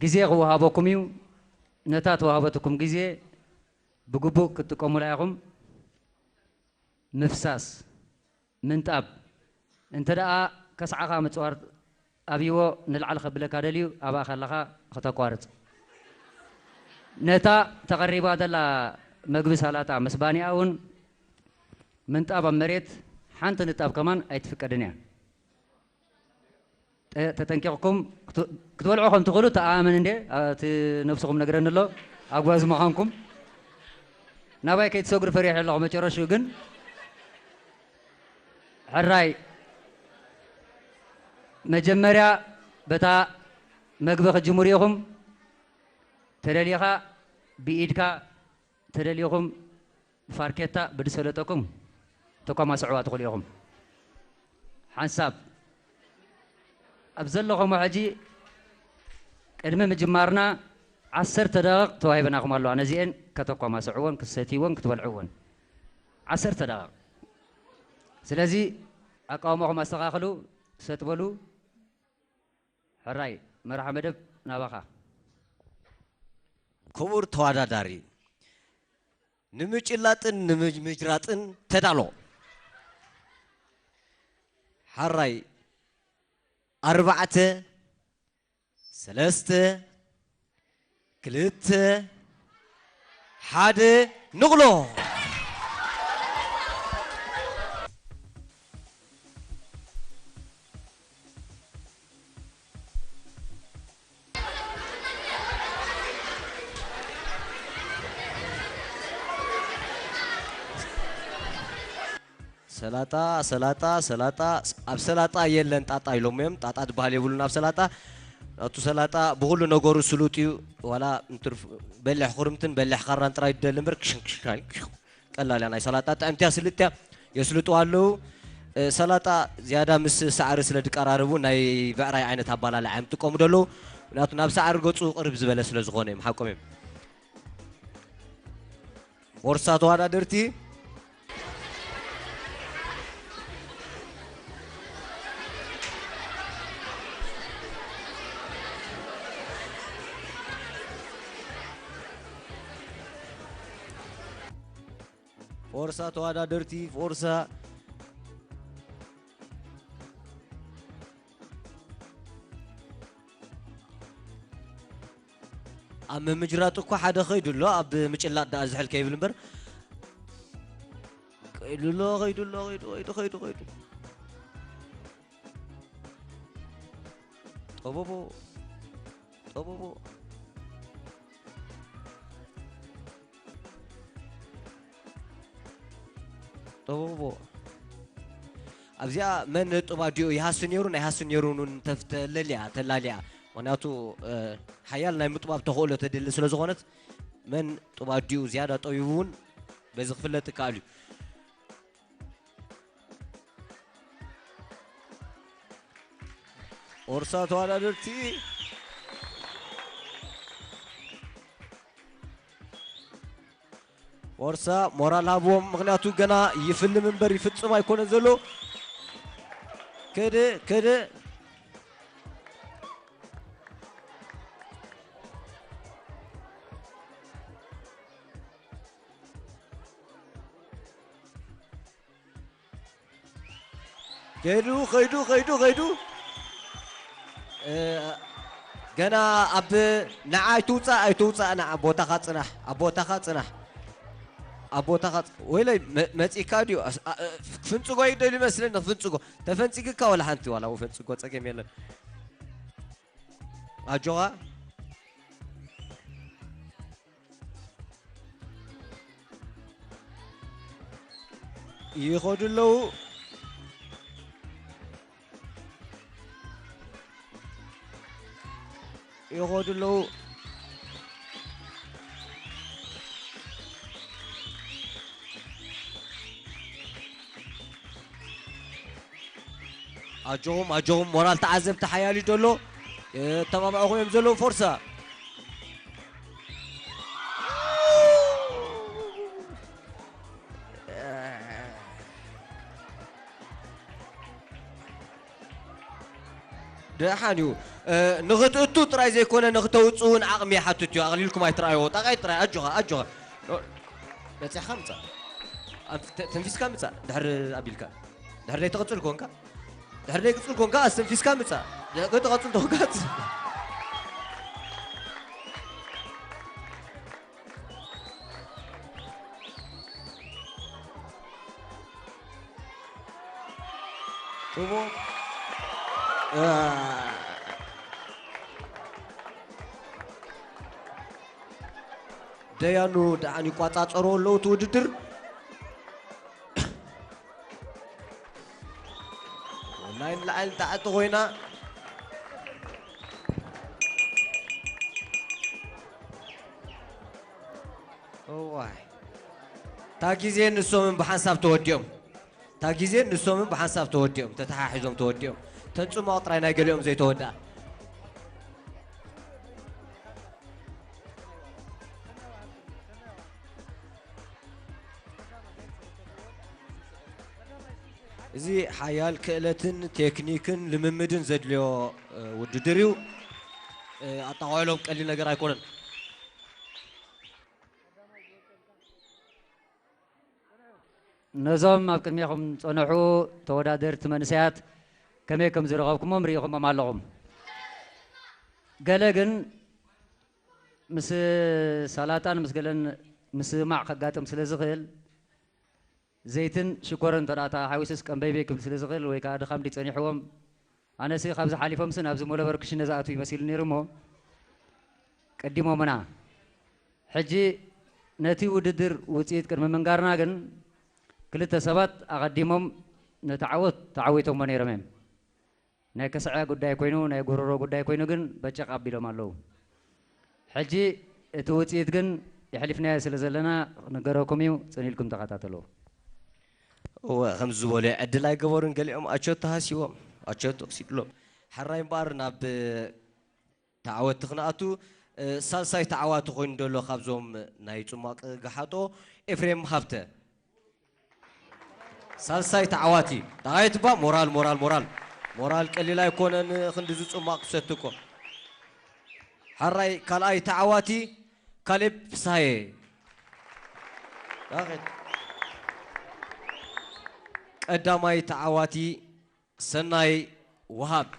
ግዜ ክወሃበኩም እዩ። ነታ ተዋህበትኩም ግዜ ብግቡእ ክትጥቀሙላ ኢኹም። ምፍሳስ፣ ምንጣብ፣ እንተ ደኣ ከስዓኻ ምጽዋር ኣብይዎ ንላዕሊ ከብለካ ደልዩ፣ ኣብኣ ከለኻ ከተቋርጽ። ነታ ተቐሪባ ዘላ መግቢ ሳላጣ ምስ ባኒኣ እውን ምንጣብ ኣብ መሬት ሓንቲ ንጣብ ከማን ኣይትፍቀድን እያ። ጠ-፣ ተጠንቂቕኩም ክት-፣ ክትበልዑ ከም ትኽእሉ ተኣማመን እንዴ፣ እቲ ነብስኹም ነግረኒ ኣሎ፣ ኣጓዝ ምዃንኩም። ናባይ ከይትሰግሩ ፈሪሐ ኣለኹ መጨረሽኡ ግን። ሕራይ፣ መጀመርያ በታ መግቢ ክትጅምሩ ኢኹም። ተደሊኻ ብኢድካ፣ ተደሊኹም ብፋርኬታ ብዝሰለጠኩም ተኳማስዕዋ ትኽእሉ ኢኹም። ሓንሳብ ኣብ ዘለኹሞ ሕጂ ቅድሚ ምጅማርና ዓሰርተ ደቂቕ ተዋሂበናኹም ኣለዋ። ነዚኤን ከተኳማስዕወን፣ ክትሰትይወን፣ ክትበልዕወን። ዓሰርተ ደቂቕ። ስለዚ ኣቃውማኹም ኣስተኻኽሉ፣ ሰጥ በሉ። ሕራይ፣ መርሓ መደብ ናባኻ። ክቡር ተወዳዳሪ፣ ንምጭላጥን ንምጅራጥን ተዳሎ። ሓራይ፣ ኣርባዕተ፣ ሰለስተ፣ ክልተ፣ ሓደ፣ ንቕሎ። ሰላጣ፣ ሰላጣ፣ ሰላጣ፣ ኣብ ሰላጣ የለን ጣጣ ኢሎም እዮም። ጣጣ ዝበሃል የብሉን ኣብ ሰላጣ። ናቱ ሰላጣ ብኹሉ ነገሩ ስሉጥ እዩ። ዋላ እንትርፍ-፣ በሊሕ ኹርምትን በሊሕ ኻራን ጥራይ ይደሊ እምበር ክሽን ክሽን ቀላል እያ ናይ ሰላጣ። ጥዕምቲ እያ፣ ስልጥ እያ። የስልጥዋ ኣለዉ። እ፣ ሰላጣ ዝያዳ ምስ ሳዕሪ ስለ ዝቀራረቡ ናይ ብዕራይ ዓይነት ኣባላልዓ እዮም ዝጥቀሙ ዘለዉ። ምክንያቱ ናብ ሳዕሪ ገጹ ቅርብ ዝበለ ስለ ዝኾነ እዮም። ሓቆም እዮም። ፎርሳ ተወዳደርቲ። ፎርሳ ተወዳደርቲ፣ ፎርሳ። ኣብ ምምጅራጥ እኮ ሓደ ኸይዱ ኣሎ፣ ኣብ ምጭላጥ ደኣ ዝሕል ከይብል እምበር። ከይዱ ኣሎ፣ ከይዱ ኣሎ፣ ከይዱ፣ ከይዱ፣ ከይዱ፣ ከይዱ። ጠቦቦ፣ ጠቦቦ። ጠቦቦ። ኣብዚኣ መን ጡብ ኣዲኡ ይሃሲ ነይሩ፣ ናይ ሃሲ ነይሩ እውን ተፍ-፣ ተለልያ፣ ተላልያ። ምኽንያቱ፣ እ፣ ሓያል ናይ ምጡባብ ተኽእሎ ተድሊ ስለ ዝኾነት፣ መን ጡብ ኣዲኡ ዝያዳ ጠቢቡ እውን በዚ ክፍለጥ ይከኣል እዩ። ፎርሳ ተወዳደርቲ። ፎርሳ ሞራል ሃብዎም፣ ምኽንያቱ ገና ይፍልም እምበር ይፍጽም ኣይኮነን ዘሎ። ከደ፣ ከደ። ከይዱ፣ ከይዱ፣ ከይዱ፣ ከይዱ። እ፣ ገና ኣብ ንዓ ኣይትውጻእ፣ ኣይትውጻእ፣ ንዓ ቦታኻ ጽናሕ፣ ኣብ ቦታኻ ጽናሕ። ኣብ ቦታኻ ጽ-፣ ወይለይ መ-፣ መጺእካ ድዩ? ኣስ-፣ ኣ-፣ እ፣ ክፍንጽጎ ይደልዩ ይመስለኒ፣ ክፍንጽጎ። ተፈንጺግካ ወላ ሓንቲ ዋላ ፈንጽጎ ጸገም የለን። ኣጆኻ። ይኸዱ ኣለዉ። ይኸዱ ኣለዉ። ኣጆኹም፣ ኣጆኹም፣ ሞራል ተዓዘብቲ ሓያል እዩ ዘሎ። የተባብዕኹም እዮም ዘለዉ፣ ፎርሳ። ደሓን እዩ። ንኽትእቱ ጥራይ ዘይኮነ ንኽተውፅእ እውን ዓቕሚ ይሓትት እዩ። ኣቕሊልኩም ኣይትረኣይዎ። ጣቓይ ጥራይ ኣጆኻ ኣጆኻ። በፂሕኻ ምፃእ። ተንፊስካ ምፃእ። ድሕሪ ኣቢልካ ድሕሪ ደይ ትቕፅል ኮንካ ድሕሪ ደይ ቅፅል ኮንካ ኣስተንፊስካ ምፃእ። ደቂ ትቐፅል ተወጋት ደያኑ ደሓን ይቋፃፀሩ ኣለዉ እቲ ውድድር። ናይ ንላዕሊ ንታሕቲ ኮይና እዋይ እታ ግዜ ንሶምን ብሓንሳብ ተወዲኦም እታ ግዜ ንሶምን ብሓንሳብ ተወዲኦም ተተሓሒዞም ተወዲኦም ተን ፅሟቕ ጥራይ ናይ ገሊኦም ዘይተወድኣ። እዚ ሓያል ክእለትን ቴክኒክን ልምምድን ዘድልዮ ውድድር እዩ። ኣጣቓዕሎም ቀሊል ነገር ኣይኮነን። ነዞም ኣብ ቅድሜኹም ዝጸንሑ ተወዳደርቲ መንእሰያት ከመይ ከም ዝረኸብኩሞም ርኢኹሞም ኣለኹም። ገለ ግን ምስ ሳላጣን ምስ ገለን ምስምማዕ ከጋጥም ስለ ዝኽእል ዘይትን ሽኮርን እንተ ደኣ ተሓዊሱስ ቀንበይበይ ክብል ስለ ዝኽእል ወይ ከኣ ድኻም ድዩ ጸኒሕዎም ኣነሲ ካብዚ ሓሊፎምሲ ናብዚ ሞለበር ክሽነ ዝኣትዉ ይመሲሉ ነይሩ እሞ ቀዲሞምና። ሕጂ ነቲ ውድድር ውፅኢት ቅድሚ ምንጋርና ግን ክልተ ሰባት ኣቐዲሞም ነቲ ዓወት ተዓዊቶሞ ነይሮም እዮም። ናይ ከስዐ ጉዳይ ኮይኑ ናይ ጎረሮ ጉዳይ ኮይኑ ግን በጨቕ ኣቢሎም ኣለዉ። ሕጂ እቲ ውፅኢት ግን የሕሊፍናዮ ስለ ዘለና ክነገረኩም እዩ፣ ፅን ኢልኩም ተኸታተልዎ። እወ ከምዚ ዝበሉ ዕድል ኣይገበሩን። ገሊኦም ኣቸቶ ሃሲዎም ኣቸቶ ክሲድሎም። ሕራይ እምበኣር ናብ ተዓወትቲ ክንኣቱ። ሳልሳይ ተዓዋቲ ኮይኑ ዘሎ ካብዞም ናይ ፅሟቕ ገሓጦ ኤፍሬም ሃብተ። ሳልሳይ ተዓዋቲ ዳይት ባ ሞራል ሞራል ሞራል ሞራል ቀሊል ኣይኮነን። ክንዲ ዝፅማቕ ክሰቲ እኮ ሓራይ ካልኣይ ተዓዋቲ ካሌብ ፍስሃየ። ቀዳማይ ተዓዋቲ ሰናይ ወሃብ።